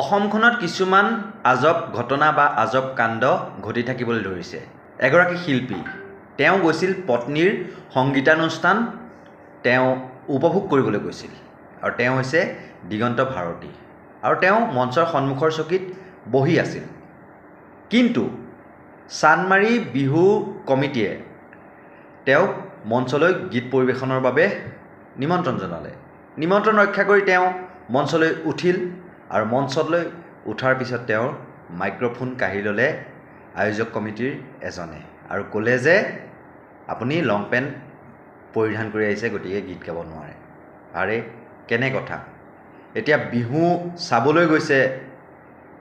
অসমখনত কিছুমান আজব ঘটনা বা আজব কাণ্ড ঘটি থাকিবলৈ ধৰিছে। এগৰাকী শিল্পী, তেওঁ গৈছিল পত্নীৰ সংগীতানুষ্ঠান তেওঁ উপভোগ কৰিবলৈ গৈছিল আৰু তেওঁ হৈছে দিগন্ত ভাৰতী আৰু তেওঁ মঞ্চৰ সন্মুখৰ চকীত বহি আছিল। কিন্তু চানমাৰি বিহু কমিটিয়ে তেওঁক মঞ্চলৈ গীত পৰিৱেশনৰ বাবে নিমন্ত্ৰণ জনালে। নিমন্ত্ৰণ ৰক্ষা কৰি তেওঁ মঞ্চলৈ উঠিল আৰু মঞ্চলৈ উঠাৰ পিছত তেওঁৰ মাইক্ৰফোন কাঢ়ি ল'লে আয়োজক কমিটিৰ এজনে আৰু ক'লে যে আপুনি লং পেণ্ট পৰিধান কৰি আহিছে, গতিকে গীত গাব নোৱাৰে। আৰে কেনে কথা! এতিয়া বিহু চাবলৈ গৈছে,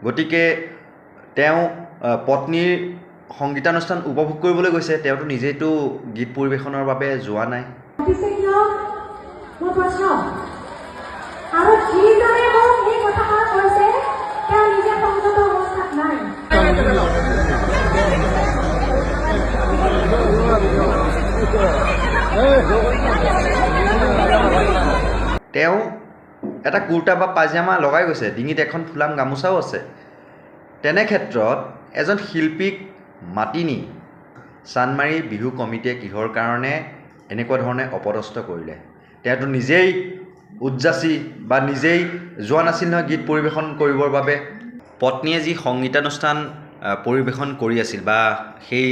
গতিকে তেওঁ পত্নীৰ সংগীতানুষ্ঠান উপভোগ কৰিবলৈ গৈছে, তেওঁতো নিজেইতো গীত পৰিৱেশনৰ বাবে যোৱা নাই। মাতিছে কিয়? মোৰ প্ৰশ্ন। আৰু যিজনে মোক এই কথাষাৰ কৈছে, তেওঁ নিজে সংযত অৱস্থাত নাই। তেওঁ এটা কুৰ্তা বা পায়জামা লগাই গৈছে, ডিঙিত এখন ফুলাম গামোচাও আছে। তেনে ক্ষেত্ৰত এজন শিল্পীক মাতি নি চানমাৰি বিহু কমিটিয়ে কিহৰ কাৰণে এনেকুৱা ধৰণে অপদস্থ কৰিলে? তেওঁতো নিজেই উদযাচি বা নিজেই যোৱা নাছিল নহয় গীত পৰিৱেশন কৰিবৰ বাবে। পত্নীয়ে যি সংগীতানুষ্ঠান পৰিৱেশন কৰি আছিল বা সেই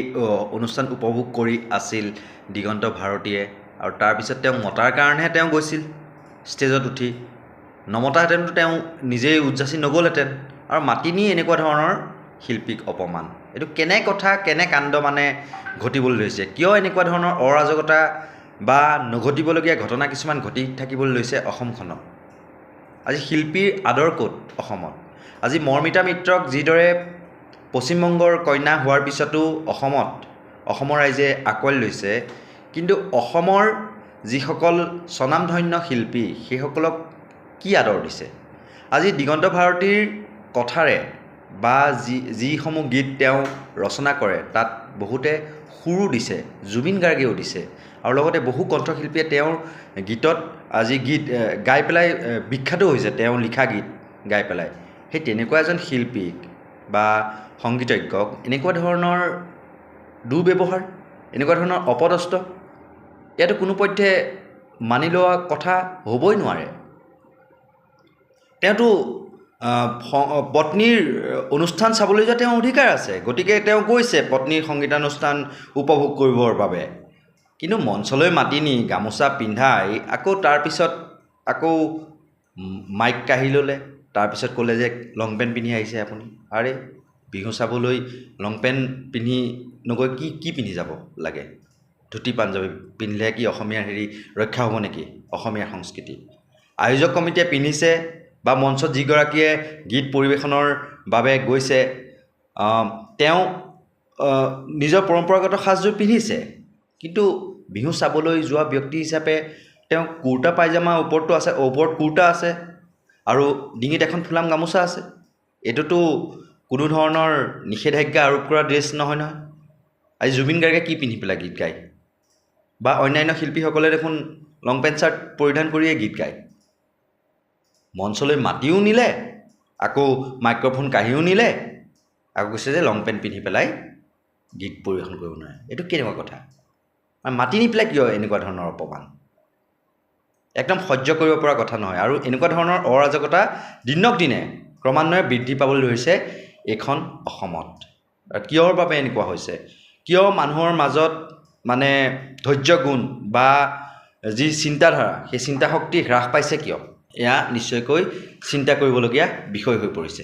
অনুষ্ঠান উপভোগ কৰি আছিল দিগন্ত ভাৰতীয়ে, আৰু তাৰপিছত তেওঁক মতাৰ কাৰণেহে তেওঁ গৈছিল ষ্টেজত উঠি। নমতাহেঁতেনতো তেওঁ নিজেই উদযাচি নগ'লহেঁতেন। আৰু মাতি নি এনেকুৱা ধৰণৰ শিল্পীক অপমান, এইটো কেনে কথা, কেনে কাণ্ড মানে ঘটিবলৈ ধৰিছে? কিয় এনেকুৱা ধৰণৰ অৰাজকতা বা নঘটিবলগীয়া ঘটনা কিছুমান ঘটি থাকিবলৈ লৈছে অসমখনত? আজি শিল্পীৰ আদৰ ক'ত অসমত? আজি মৰ্মিতা মিত্ৰক যিদৰে পশ্চিমবংগৰ কন্যা হোৱাৰ পিছতো অসমত অসমৰ ৰাইজে আঁকোৱালি লৈছে, কিন্তু অসমৰ যিসকল স্বনামধন্য শিল্পী সেইসকলক কি আদৰ দিছে? আজি দিগন্ত ভাৰতীৰ কথাৰে বা যিসমূহ গীত তেওঁ ৰচনা কৰে তাত বহুতে সুৰো দিছে, জুবিন গাৰ্গেও দিছে, আৰু লগতে বহু কণ্ঠশিল্পীয়ে তেওঁৰ গীতত আজি গীত গাই পেলাই বিখ্যাতো হৈছে, তেওঁ লিখা গীত গাই পেলাই। সেই তেনেকুৱা এজন শিল্পীক বা সংগীতজ্ঞক এনেকুৱা ধৰণৰ দুৰ্ব্যৱহাৰ, এনেকুৱা ধৰণৰ অপদস্থ, ইয়াতো কোনোপধ্যে মানি লোৱা কথা হ'বই নোৱাৰে। তেওঁতো পত্নীৰ অনুষ্ঠান চাবলৈ যোৱা তেওঁৰ অধিকাৰ আছে, গতিকে তেওঁ গৈছে পত্নীৰ সংগীতানুষ্ঠান উপভোগ কৰিবৰ বাবে। কিন্তু মঞ্চলৈ মাতি নি গামোচা পিন্ধাই আকৌ তাৰপিছত আকৌ মাইক কাঢ়ি ল'লে, তাৰপিছত ক'লে যে লং পেণ্ট পিন্ধি আহিছে আপুনি। আৰে বিহু চাবলৈ লং পেণ্ট পিন্ধি নগৈ কি কি পিন্ধি যাব লাগে? ধুতি পাঞ্জাবী পিন্ধিলে কি অসমীয়াৰ হেৰি ৰক্ষা হ'ব নেকি? অসমীয়া সংস্কৃতি আয়োজক কমিটিয়ে পিন্ধিছে বা মঞ্চত যিগৰাকীয়ে গীত পৰিৱেশনৰ বাবে গৈছে তেওঁ নিজৰ পৰম্পৰাগত সাজযোৰ পিন্ধিছে, কিন্তু বিহু চাবলৈ যোৱা ব্যক্তি হিচাপে তেওঁ কুৰ্তা পায়জামা ওপৰততো আছে, ওপৰত কুৰ্তা আছে আৰু ডিঙিত এখন ফুলাম গামোচা আছে। এইটোতো কোনো ধৰণৰ নিষেধাজ্ঞা আৰোপ কৰা ড্ৰেছ নহয় নহয়। আজি জুবিন গাৰ্গে কি পিন্ধি পেলাই গীত গায় বা অন্যান্য শিল্পীসকলে দেখোন লং পেণ্ট চাৰ্ট পৰিধান কৰিয়ে গীত গায়। মঞ্চলৈ মাতিও নিলে, আকৌ মাইক্ৰফোন কাঢ়িও নিলে, আকৌ কৈছে যে লং পেণ্ট পিন্ধি পেলাই গীত পৰিৱেশন কৰিব নোৱাৰে। এইটো কেনেকুৱা কথা? মাতি নি পেলাই কিয় এনেকুৱা ধৰণৰ অপমান? একদম সহ্য কৰিব পৰা কথা নহয়। আৰু এনেকুৱা ধৰণৰ অৰাজকতা দিনক দিনে ক্ৰমান্বয়ে বৃদ্ধি পাবলৈ ধৰিছে এইখন অসমত। কিয়ৰ বাবে এনেকুৱা হৈছে? কিয় মানুহৰ মাজত মানে ধৈৰ্য গুণ বা যি চিন্তাধাৰা, সেই চিন্তা শক্তি হ্ৰাস পাইছে কিয়? এয়া নিশ্চয়কৈ চিন্তা কৰিবলগীয়া বিষয় হৈ পৰিছে।